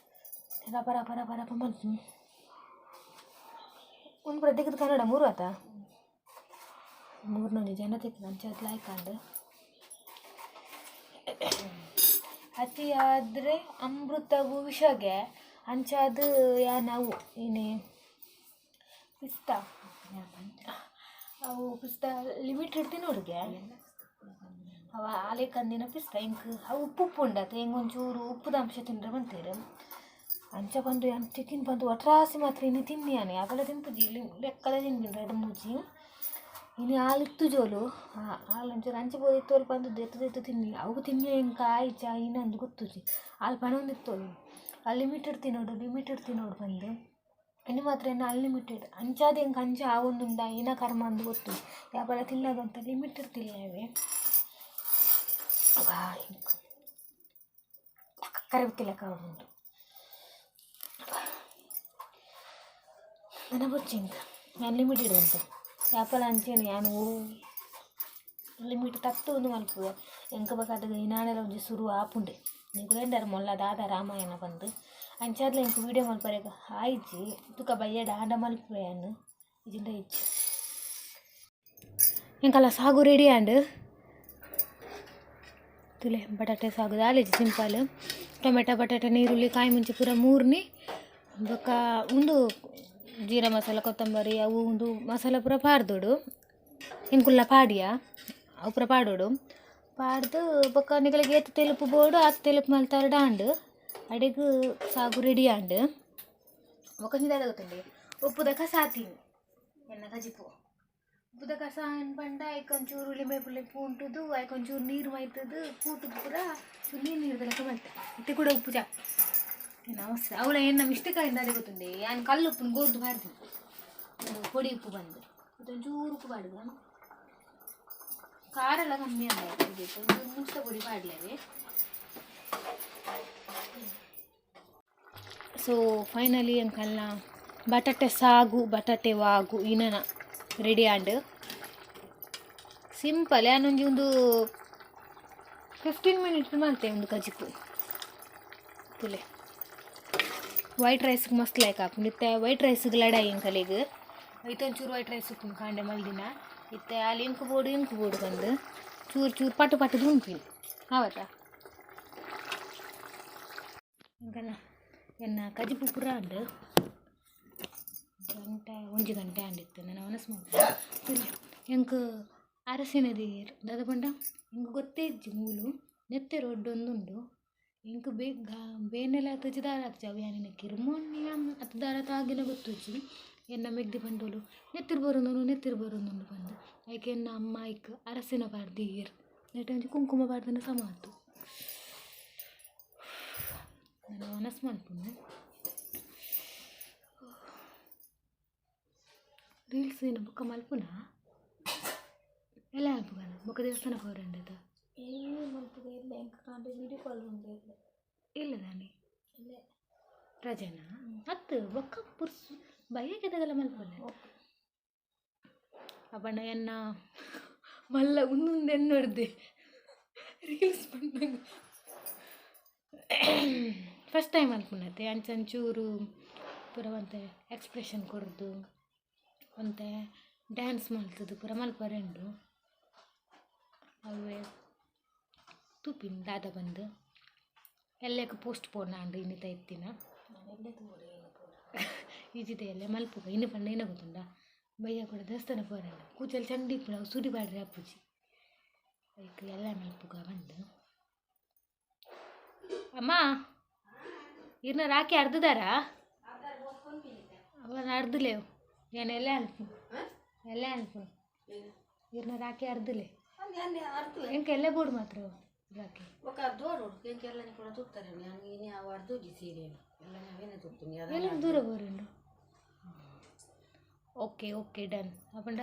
ರಪ ರಪ ರಪ ರಪ ಮಲ್ಪು ಉಂದು ಪೂರ ದಿಕ್ಕದ ಕನ್ನಡ ಮೂರು ಆತ ಮೂರ್ನೊಂಜಿ ಜನ ತಿಕ್ಕುದು ಅಂಚಾದ್ ಲಾಯ್ಕ್ ಅತಿಯಾದರೆ ಅಮೃತವು ವಿಷಗೆ ಅಂಚಾದ್ ಯಾನ್ ಅವು ಇನಿ ಪಿಸ್ತಾ ಅವು ಪಿಸ್ತಾ ಲಿಮಿಟೆಡ್ ತಿನ್ನೋಡುಗೆ ಅವ ಆಲೇಕಂದಿನ ಪಿಸ್ತಾ ಎಂಕ್ ಅವು ಉಪ್ಪು ಉಪ್ಪು ಉಂಡತ ಎಂಕ್ ಒಂಚೂರು ಉಪ್ಪುದ ಅಂಶ ತಿಂದ್ರೆ ಬಂತೇರು ಅಂಚ ಪಂದು ಯಾನ್ ತಿಕ್ಕಿನ ಪಂದು ಒಟ್ರಾಸಿ ಮಾತ್ರ ಇನಿ ತಿನ್ನಿಯಾನೆ ಯಾಪಲ ತಿನ್ಪುಜಿ ಲೆಕ್ಕಲ ತಿನ್ಪಿನಿ ರಡ್ಡ್ ಮೂಜಿ ಇನಿ ಆಲ್ ಇತ್ತು ಜೋಲು ಆಲ್ ಒಂಚೂರು ಅಂಚೆ ಪೋದಿತ್ತೋಲು ಪಂದು ದೆತ್ತು ದೆತ್ತು ತಿನ್ನಿ ಅವು ತಿನ್ನಿ ಎಂಕ್ ಆಯಿಜ ಇನಂದ್ ಗೊತ್ತುಜಿ ಆಲ್ ಪನೊಂದಿತ್ತೋಲು ಅನ್ಲಿಮಿಟೆಡ್ ತಿನ್ನೋಡು ಲಿಮಿಟೆಡ್ ತಿನ್ನೋಡು ಪಂದ್ ಇನಿ ಮಾತ್ರ ಎನ್ನ ಅನ್ಲಿಮಿಟೆಡ್ ಅಂಚಾದ್ ಎಂಕ್ ಅಂಚ ಆವೊಂದುಂಡ ಇನ ಕರ್ಮ ಅಂದ್ ಗೊತ್ತುಜಿ ಯಾಪಲ ತಿನ್ನಗಂತ ಲಿಮಿಟೆಡ್ ತಿನ್ನುವೆ ಕರಬಿತ್ತಿಲೆಕ್ಕ ಆವೊಂದುಂಡು ನನ ಬೊರ್ಚಿ ಎಂಕ್ ಅನ್ಲಿಮಿಟೆಡ್ ಉಂಟು ಯಾಪಲ ಅಂಚೆನೆ ಯಾನ್ ಒವು ಲಿಮಿಟ್ ತತ್ತ್ ಉಂದು ಮಲ್ಪುವೆ ಎಂಕ್ ಬೊಕ ಅದಗ ಇನಾಂಡಲ ಒಂಜಿ ಸುರು ಆಪುಂಡೆ ನಿಕುಲು ಎಂದಾರ್ ಮೊಲ್ಲ ದಾದ ರಾಮಾಯಣ ಪಂದ್ ಅಂಚಾದ್ಲ ಎಂಕ್ ವೀಡಿಯೋ ಮಲ್ಪರೆಗ್ ಆಯಿಜಿ ತುಕ ಬಯ್ಯಡ್ ಆಂಡ ಮಲ್ಪುವೆ ಯಾನ್ ಇಜ್ಜಿಂಡ ಇಜ್ಜಿ ಎಂಕಲ ಸಾಗು ರೆಡಿ ಆಂಡ್ ತೂಲೆ ಬಟಾಟೆ ಸಾಗು ದಾಲ ಇಜ್ಜಿ ಸಿಂಪಲ್ ಟೊಮೆಟೊ ಬಟಾಟೆ ನೀರುಳ್ಳಿ ಕಾಯಿ ಮುಂಚಿ ಪೂರ ಮೂರ್ನಿ ಬೊಕ ಉಂದು ಜೀರಾ ಮಸಾಲ ಕೊತ್ತಂಬರಿ ಅವು ಉಂದು ಮಸಾಲ ಪೂರ ಪಾಡ್ದೊಡು ಎಂಕುಲ್ಲ ಪಾಡಿಯ ಅವು ಪೂರ ಪಾಡೊಡು ಪಾಡ್ದು ಬೊಕ ನಿಕಲೆಗ್ ಏತ್ ತೆಲುಪು ಬೋಡು ಆತ್ ತೆಲುಪು ಮಲ್ತರ್ಡ ಆಂಡ್ ಅಡೆಗ್ ಸಾಗು ರೆಡಿ ಆಂಡ್ ಬೊಕ ಒಂಜಿ ದಾದ ಗೊತ್ತುಂಡೆ ಉಪ್ಪುದ ಕಸ ಆತೀನಿ ಎನ್ನ ಕಜಿಪು ಉಪ್ಪುದ ಕಸ ಪಂಡ ಐಕ್ ಒಂಚೂರು ಲಿಂಬೆ ಪುಳಿ ಪೂಂಟುದು ಐಕ್ ಒಂಚೂರು ನೀರು ಮೈತುದು ಕೂಟುದು ಪೂರ ಚೂರು ನೀರು ನೀರು ಲೆಕ್ಕ ಮಲ್ತೆ ಇತ್ತೆ ಕೂಡ ಉಪ್ಪು ಜಾಸ್ತಿ ಅವಸರ ಅವಳ ಎನ್ನ ಮಿಸ್ಟೇಕ್ ಆಯಿಂದ ದಾದ ಗೊತ್ತುಂಡೆ ಯಾನ್ ಕಲ್ಲು ಉಪ್ಪುನು ಗೋರ್ದು ಪಾಡ್ದಿನಿ ಪೊಡಿ ಉಪ್ಪು ಬಂದು ಒಂಚೂರು ಉಪ್ಪು ಪಾಡುಗ ಖಾರ ಎಲ್ಲ ಕಮ್ಮಿ ಅಂದ ಒಂಚೂರು ಮುಂಚಿತ ಪೊಡಿ ಪಾಡ್ಲೇವೆ. ಸೊ ಫೈನಲಿ ಎಂಕಲ್ನ ಬಟಾಟೆ ಸಾಗು ಬಟಾಟೆ ವಾಗು ಇನನ ರೆಡಿ ಆಂಡ್ ಸಿಂಪಲ್ ಯಾನೊಂಜಿ ಒಂದು 15 ಮಿನಿಟ್ ಮಲ್ತೆ ಒಂದು ಕಜಿಪು ತೂಲೆ ವೈಟ್ ರೈಸ್ಗೆ ಮಸ್ತ್ ಲಾಯ್ಕ್ ಆಪುಂಡು ಇತ್ತೆ ವೈಟ್ ರೈಸ್ಗೆ ಲಡಾಯಿ ಎಂಕಲೆಗ್ ಐತ ಒಂಚೂರು ವೈಟ್ ರೈಸ್ ಉಪ್ಪುಂಡು ಕಾಂಡೆ ಮಲ್ದಿನ ಇತ್ತೆ ಆಲ್ ಎಂಕ್ ಬೋಡು ಎಂಕ್ ಬೋಡು ಪಂದ್ ಚೂರು ಚೂರು ಪಟ್ಟು ಪಟ್ಟು ಉನ್ಪಿನಿ ಆವತ ಎಂಕಲ್ನ ಎನ್ನ ಕಜಿಪು ಪೂರ ಆಂಡ್ ಗಂಟೆ ಒಂಜಿ ಗಂಟೆ ಆಂಡ್ ಇತ್ತೆ ನನ ವನಸ್ ಮಲ್ಪುವೆ ಎಂಕ್ ಅರಸಿನ ದೀಯೆರ್ ದಾದ ಪಂಡ ಎಂಕ್ ಗೊತ್ತೇ ಇಜ್ಜಿ ಮೂಲು ನೆತ್ತೆರ್ ಒಡ್ಡೊಂದುಂಡು ಎಂಕ್ ಬೇಗ ಬೇನೆಲ ಆತುಜಿ ದಾಲ ಆತುಜಿ ಅವು ಯಾನ್ ಕಿರ್ಮೊನ್ನಿಯ ಅತ್ ದಾಲ ತಾಗಿನ ಗೊತ್ತುಜ್ಜಿ ಎನ್ನ ಮೆಗ್ದಿ ಪಂಡೋಲು ನೆತ್ತೆರ್ ಬರೊಂದುಂಡು ನೆತ್ತೆರ್ ಬರೊಂದುಂಡು ಪಂದ್ ಐಕ್ ಎನ್ನ ಅಮ್ಮ ಐಕ್ ಅರಸಿನ ಪಾಡ್ದ್ ದೀಯೆರ್ ನೆಟೆ ಒಂಜಿ ಕುಂಕುಮ ಪಾಡ್ದನ ಸಮ ಆತು ನನ ವನಸ್ ಮಲ್ಪುನು ರೀಲ್ಸ್ ಏನ ಬೊಕ್ಕ ಮಲ್ಪುನ ಎಲ್ಲ ಮಲ್ಪುಗನ ಬೊಕ್ಕ ದೇವಸ್ಥಾನ ಪೋರಂಡತ ಇಲ್ಲ ದಾನೆ ರಜೆನಾ ಅತ್ತು ಬೊಕ್ಕ ಪುರ್ಸು ಬಯ್ಯಗೆದಗಲ ಮಲ್ಪೊಲಿ ಅಪಂಡ ಎನ್ನ ಮಲ್ಲ ಉಂದುಂದು ಎನ್ನೊಡ್ದೆ ರೀಲ್ಸ್ ಪನ್ನಗ ಫಸ್ಟ್ ಟೈಮ್ ಮಲ್ಪುನತೆ ಅಂಚ ಒಂಚೂರು ಪೂರ ಒಂತೆ ಎಕ್ಸ್ಪ್ರೆಷನ್ ಕೊರ್ದು ಒಂತೆ ಡ್ಯಾನ್ಸ್ ಮಲ್ತುದು ಪೂರ ಮಲ್ಪರೆ ಉಂಡು ಅವ್ವೆ ತೂಪಿನಿ ದಾದ ಪಂದ್ ಎಲ್ಲೆಗ್ ಪೋಸ್ಟ್ ಪೋನ್ ಆಂಡ್ ಇನಿತ ಇತ್ತಿನ ಇಜ್ಜಿಡ ಎಲ್ಲೆ ಮಲ್ಪುಗ ಇನಿ ಪಂಡ ಇನ ಗೊತ್ತುಂಡ ಬಯ್ಯ ಕೂಡ ದೇವಸ್ಥಾನ ಪೋರೆ ಉಂಡು ಕೂಜಲ್ ಚಂಡಿ ಇಪ್ಪುಂಡು ಅವು ಸುಡಿ ಪಾಡ್ರೆ ಆಪುಜಿ ಐಕ್ ಎಲ್ಲೆ ಮಲ್ಪುಗ ಪಂದ್ ಅಮ್ಮ ಇರ್ನ ರಾಕಿ ಅರ್ಧದಾರಾ ಅವ ಅರ್ಧಲೇವು ಯಾನ್ ಎಲ್ಲೆ ಅನ್ಪು ಎಲ್ಲೆ ಅನ್ಪು ಇರ್ನ ರಾಕಿ ಅರ್ಧಲೆ ಎಂಕ್ ಎಲ್ಲೆ ಬೋಡು ಮಾತ್ರ ರಾಕಿ ಎಲ್ಲ ದೂರ ಬೋರುಂಡು ಓಕೆ ಓಕೆ ಡನ್ ಅಪಂಡ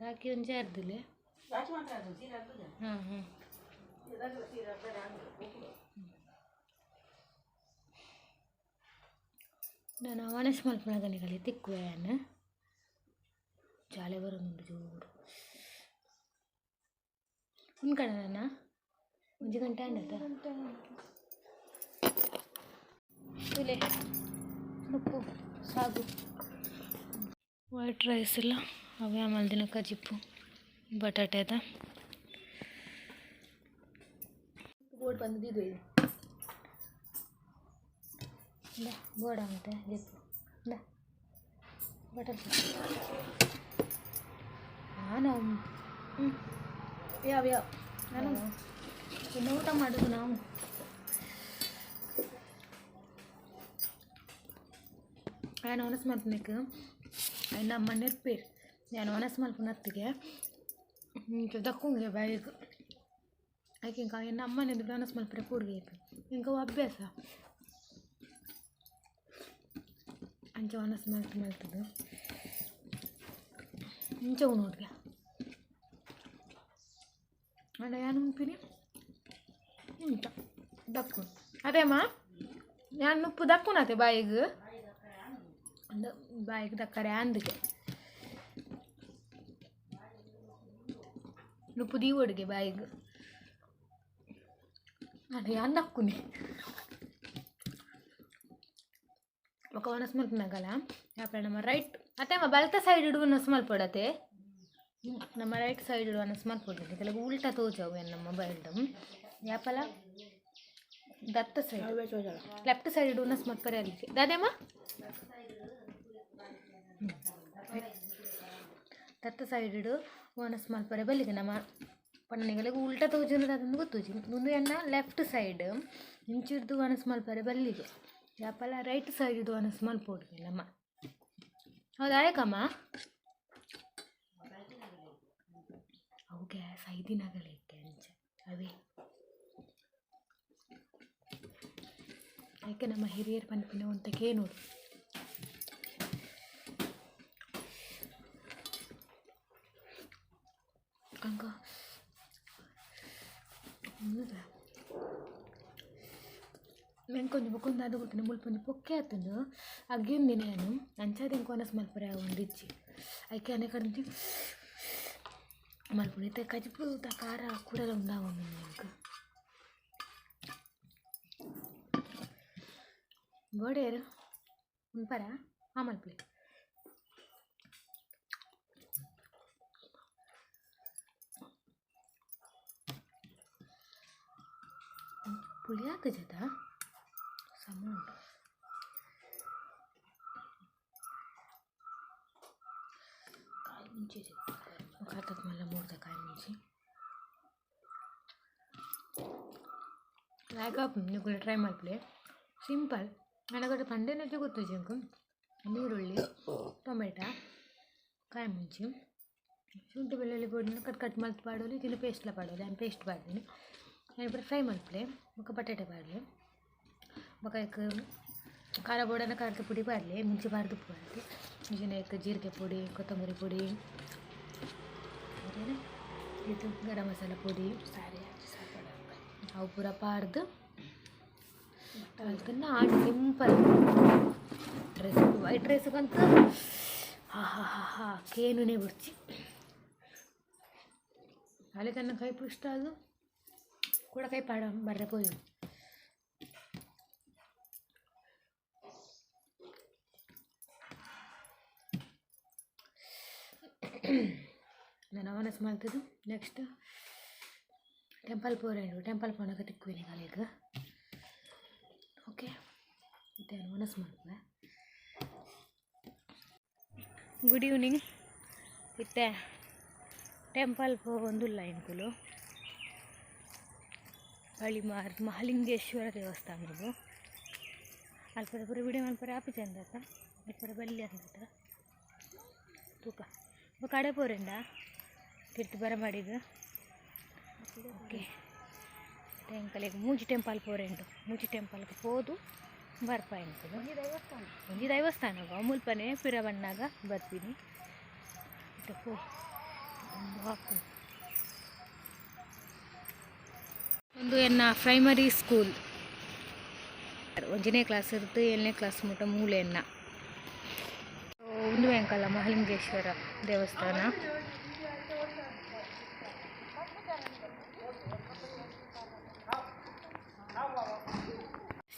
ರಾಕಿ ಒಂಜಿ ಅರ್ಧಲೆ ಹಾಂ ಹಾಂ ನಾನು ವನಸ್ ಮಲ್ಪುನಗ ನಿಕಲೆ ತಿಕ್ಕುವೆ ಯಾನ್ ಜಾಲೆ ಬರೊಂದುಂಡು ಜೋರು ಉಂಕಣ ನನ ಒಂಜಿ ಗಂಟೆ ಆಂಡತ ತೂಲೆ ನುಪ್ಪು ಸಾಗು ವೈಟ್ ರೈಸ್ ಇಲ್ಲ ಅವೇ ಮಲ್ದಿನ ಕಜಿಪ್ಪು ಬಟಾಟೆದ ಬೋರ್ಡ್ ಬಂದಿದ್ದು ಇಂದ ಬೋರ್ಡ್ ಆಗುತ್ತೆ ಜಿಪ್ಪು ಇಂದ ಬಟರ್. ನಾನು ಹ್ಞೂ ಯಾವ ಯಾವ ನಾನು ಇನ್ನು ಊಟ ಮಾಡೋದು ನಾವು. ఆయన ಒಣಸ್ ಮಲ್ಪುನೆಕ್ ಐನ ಅಮ್ಮ ನೆರ್ಪೇರ್ ಯಾನ್ ಒಣಸ್ ಮಲ್ಪುನತ್ತಿಗೆ ಇಂಚ ದಕ್ಕುಂಗೆ ಬಾಯಿಗ್. ಐಕ್ ಎಂಕ್ ಎನ್ನ ಅಮ್ಮನ ಎದುರು ಒಣಸ್ ಮಲ್ಪರೆ ಪೂರ್ಗೆ ಇಪ್ಪು ಎಂಕ್ ಅವು ಅಭ್ಯಾಸ. ಅಂಚ ಒಣಸ್ ಮಲ್ತ್ ಮಲ್ತುದು ಇಂಚ ಉನೋಡ್ಗೆ. ಆಂಡ ಯಾನ್ ಉನ್ಪಿನಿ ಇಂಚ ದಕ್ಕುನು ಅದೇಮ್ಮ. ಯಾನ್ ನುಪ್ಪು ದಕ್ಕುನತೆ ಬಾಯಿಗ್ ಅಂದ್ ಬಾಯಿಗ್ ದಕ್ಕರೆ ಅಂದ್ಗೆ ನುಪ್ಪು ದೀವೊಡುಗೆ ಬಾಯಿಗ್. ಆಂಡ ಯಾನ್ ದಕ್ಕುನಿ. ಬೊಕ ಒಣಸ್ ಮಲ್ಪುನಗಲ ಯಾಪಲ ನಮ್ಮ ರೈಟ್ ಅತ್ತೇಮ್ಮ ಬಲತ ಸೈಡ್ ಡ್ ಒಣಸ್ ಮಲ್ಪೊಡತೆ. ನಮ್ಮ ರೈಟ್ ಸೈಡ್ ಡ್ ಒಣಸ್ ಮಲ್ಪೊಡು. ಕೆಲವು ಉಲ್ಟಾ ತೋಜವು ಎನ್ನ ಮೊಬೈಲ್ಡ್. ಯಾಪಲ ದತ್ತ ಸೈಡ್ ಲೆಫ್ಟ್ ಸೈಡ್ ಡ್ ಒಣಸ್ ಮಲ್ಪರೆ ಅಲ್ಲಿಗೆ ದಾದೆಮ್ಮ. ದತ್ತ ಸೈಡ್ ಡ್ ಒಣಸ್ ಮಲ್ಪರೆ ಬಲ್ಲಿಗೆ ನಮ್ಮ ಪನ್ನನಿಗಳಿಗೆ ಉಲ್ಟಾ ತೋಜುನ ದಾದಂದ್ ಗೊತ್ತುಜಿ. ಉಂದು ಎನ್ನ ಲೆಫ್ಟ್ ಸೈಡ್ ಇಂಚಿರ್ದು ಒಣಸ್ ಮಲ್ಪರೆ ಬಲ್ಲಿಗೆ. ಯಾಪಲ ರೈಟ್ ಸೈಡ್ ಡ್ ಒಣಸ್ ಮಲ್ಪೊಡು ನಮ್ಮ. ಹೌದಾ ಆಯಕಮ್ಮ? ಅವು ಗ್ಯಾಸ್ ಐದಿನಗಲಿಕ್ಕೆ ಅಂಚ ಅವೇ. ಐಕೆ ನಮ್ಮ ಹಿರಿಯರು ಪನ್ಪಿನ ಒಂತೆ ಕೇನೋಡು. ಅಂಕ ಉಂದುದ ಎಂಕೊಂಜಿ ಬೊಕೊಂದು ದಾದ ಗೊತ್ತುಂಡ ಮುಲ್ಪ ಒಂಜಿ ಪೊಕ್ಕೆ ಆತುಂಡು ಅಗ್ಗಿಂದಿನ ಯಾನ್ ಅಂಚಾದ್ ಎಂಕ್ ವನಸ್ ಮಲ್ಪರೆ ಆವೊಂದಿಜ್ಜಿ. ಐಕೆ ಅನೆ ಕಡೆ ಮಲ್ಪುನು ಇತ್ತೆ ಕಜಿಪುದ ಖಾರ ಕುಡಲ ಉಂದಾವೊಂದುಂಡು ಎಂಕ್. ಬೋಡೇರ್ ಉನ್ಪರ ಆ ಮಲ್ಪುಲೆ. ಪುಳಿ ಆತುಜತ ಸಮ ಉಂಡು. ಕಾಯಿ ಮುಂಚೆ. ಬೊಕ ಮಲ್ಲ ಮೂರ್ದ ಕಾಯಿ ಮುಂಚಿ ಲಾಯ್ಕ್ ಆಪುಂಡು. ನಿಕುಲು ಟ್ರೈ ಮಲ್ಪುಲೆ. ಸಿಂಪಲ್. ಆಂಡ ಪಂಡೆನಂಚ ಗೊತ್ತುಜಿ ಎಂಕ್. ನೀರುಳ್ಳಿ, ಟೊಮೆಟ, ಕಾಯಿ ಮುಂಚಿ, ಶುಂಠಿ ಬೆಳ್ಳುಳ್ಳಿ ಪೊಡಿನ್ ಕಟ್ ಕಟ್ ಮಲ್ತ್ ಪಾಡೊಲಿ ಇಜ್ಜಿಂಡ ಪೇಸ್ಟ್ಲ ಪಾಡೊಲಿ. ಯಾನ್ ಪೇಸ್ಟ್ ಪಾಡ್ದಿನಿ. ಐನ್ ಪೂರ ಫ್ರೈ ಮಲ್ಪುಲೆ ಬೊಕ ಬಟಾಟೆ ಪಾಡ್ಲೆ. ಬೊಕ ಐಕ್ ಖಾರ ಬೋಡಾಂಡ ಖಾರದ ಪುಡಿ ಪಾಡ್ಲೆ, ಮುಂಚಿ ಪಾಡ್ದು ಉಪ್ಪು ಇಜ್ಜಿಂಡ ಐಕ್ ಜೀರಿಗೆ ಪುಡಿ, ಕೊತ್ತಂಬರಿ ಪುಡಿ, ಇದು ಗರಂ ಮಸಾಲ ಪುಡಿ ಸಾರಿ ಸಾಪಾಡ. ಅವು ಪೂರ ಪಾಡ್ದು ಮಲ್ತುಂಡ ಆಂಡ್ ಸಿಂಪಲ್ ರೆಸಿಪಿ. ವೈಟ್ ರೈಸ್ಗಂತೂ ಹಾ ಹಾ ಹಾ ಹಾ ಕೇನುನೆ ಬೊರ್ಚಿ. ಅಲೆಕನ್ನ ಕೈಪು ಇಷ್ಟ ಅದು ಕೂಡ ಕೈ ಪಾಡ ಬರ್ರೆ ಪೋಯು. ನಾನು ಒನಸ್ ಮಲ್ತುದು ನೆಕ್ಸ್ಟ್ ಟೆಂಪಲ್ ಪೋರೆ ಉಂಡು. ಟೆಂಪಲ್ ಪೋನಗ ತಿಕ್ಕುವಿನಿ ಕಲೆಗ್. ಓಕೆ, ಇತ್ತೆ ಒನಸ್ ಮಲ್ಪುವೆ. Good evening. ಇತ್ತೆ ಟೆಂಪಲ್ ಪೋವೊಂದುಲ್ಲ ಎಂಕುಲು ಪಳಿಮಾರ್ ಮಹಾಲಿಂಗೇಶ್ವರ ದೇವಸ್ಥಾನಗ್. ಅಲ್ಪ ಪೂರ ವಿಡಿಯೋ ಮಲ್ಪರೆ ಆಪುಜಿ ಅಂದತ ಅಲ್ಪ ಬಲ್ಲಿ ಅಂದತ ತೂಕ. ಬೊಕ ಅಡೆ ಪೋರೆಂಡ ತಿರ್ತ್ ಬರಮಾಡಿಗ್. ಓಕೆ, ಎಂಕಲೆಗ್ ಮೂಜಿ ಟೆಂಪಲ್ ಪೋರೆಂಡು. ಮೂಜಿ ಟೆಂಪಲ್ಗ್ ಪೋದು ಬರ್ಪ ಎಂಕುಲು. ಒಂಜಿ ದೇವಸ್ಥಾನಗ್ ಅವು ಮುಲ್ಪನೆ ಪಿರ ಬನ್ನಗ ಬರ್ಪಿನಿ. ಇತ್ತೆ ಪೋ ಹಾಕು. ಒಂದು ಎನ್ನ ಪ್ರೈಮರಿ ಸ್ಕೂಲ್. ಒಂಜನೇ ಕ್ಲಾಸ್ ಇರ್ದು ಏಳನೇ ಕ್ಲಾಸ್ ಮುಟ ಮೂಲೆ ಎನ್ನ. ಉಂದು ಎಂಕಲ್ಲ ಮಹಾಲಿಂಗೇಶ್ವರ ದೇವಸ್ಥಾನ.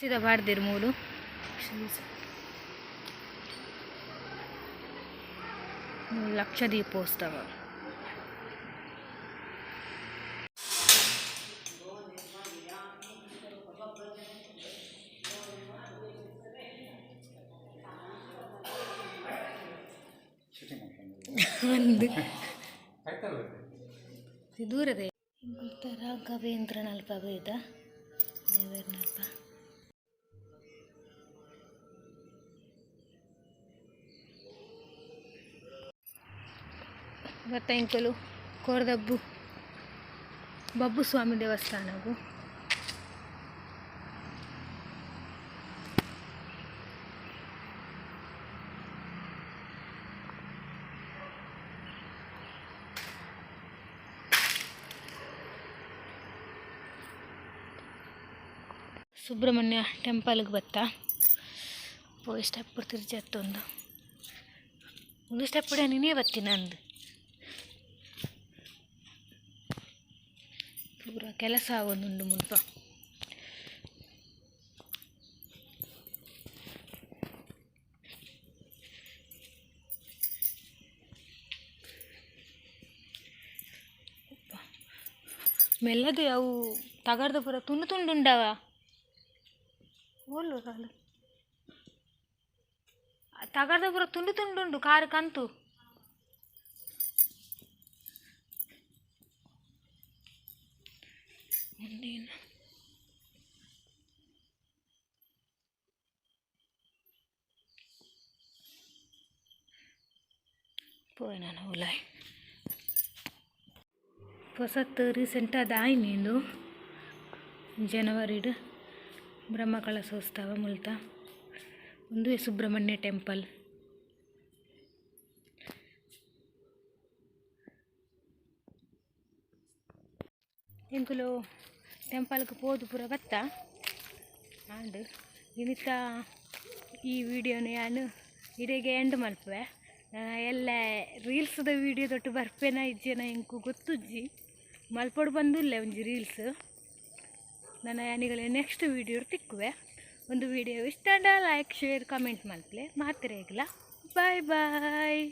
ಸೀದಾ ಪಾಡ್ದಿರು ಮೂಲು. ಮೂಲು ಲಕ್ಷ ದೀಪೋತ್ಸವ. ಒಂದು ದೂರದ ರಾಘವೇಂದ್ರನಲ್ಪ ಬೈದ ದೇವೆರ್ನಲ್ಪ. ಬತ್ತ ಎಂಕುಲು ಕೋರ್ದಬ್ಬು ಬಬ್ಬು ಸ್ವಾಮಿ ದೇವಸ್ಥಾನಗು. ಸುಬ್ರಹ್ಮಣ್ಯ ಟೆಂಪಲ್ಗೆ ಬತ್ತ. ಪೋಯಿ ಸ್ಟೆಪ್ ತಿರ್ಜತ್ತೊಂದು ಒಂದು ಸ್ಟೆಪ್ ನೀನೇ ಬತ್ತಿ ನಂದು. ಪೂರ ಕೆಲಸ ಆವೊಂದುಂಡು ಮುಲ್ಪ. ಮೆಲ್ಲದೆ ಅವು ತಗಡ್ದ ಪೂರ ತುಂಡು ತುಂಡು ಉಂಡವ. ಓಲು ರಾಲು ತಗಡ್ದ ಪೂರ ತುಂಡು ತುಂಡು ಉಂಡು ಕಾರು ಕಂತು. ಮುಂದೇನು ಪೋಯ್ ನಾನು ಉಲಾಯ್. ಹೊಸತ್ತು ರೀಸೆಂಟಾದ ಆಯ್ನಿಂದು ಜನವರಿಡ್ ಬ್ರಹ್ಮಕಲಶೋತ್ಸವ ಮುಲ್ತ. ಉಂದುವೆ ಸುಬ್ರಹ್ಮಣ್ಯ ಟೆಂಪಲ್. ಎಂಕುಲು ಟೆಂಪಲ್ಗೆ ಪೋದು ಪೂರ ಬತ್ತ. ಆಂಡ್ ಇನಿತ ಈ ವಿಡಿಯೋನು ಯಾನ್ ಇಡೆಗೆ ಎಂಡ್ ಮಲ್ಪುವೆ. ಎಲ್ಲ ರೀಲ್ಸ್ದ ವೀಡಿಯೋ ದೊಟ್ಟು ಬರ್ಪೇನ ಇಜ್ಜೆನ ಎಂಕು ಗೊತ್ತುಜ್ಜಿ. ಮಲ್ಪೊಡು ಬಂದುಲ್ಲೆ ಒಂಜಿ ರೀಲ್ಸ್. ನನ್ನ ಯಾನಿಗಲೆ ನೆಕ್ಸ್ಟ್ ವೀಡಿಯೋ ತಿಕ್ಕುವೆ. ಒಂದು ವೀಡಿಯೋ ಇಷ್ಟ ಲೈಕ್, ಶೇರ್, ಕಮೆಂಟ್ ಮಲ್ಪಲೆ. ಮಾತ್ರೆಗ್ಲ ಬಾಯ್ ಬಾಯ್.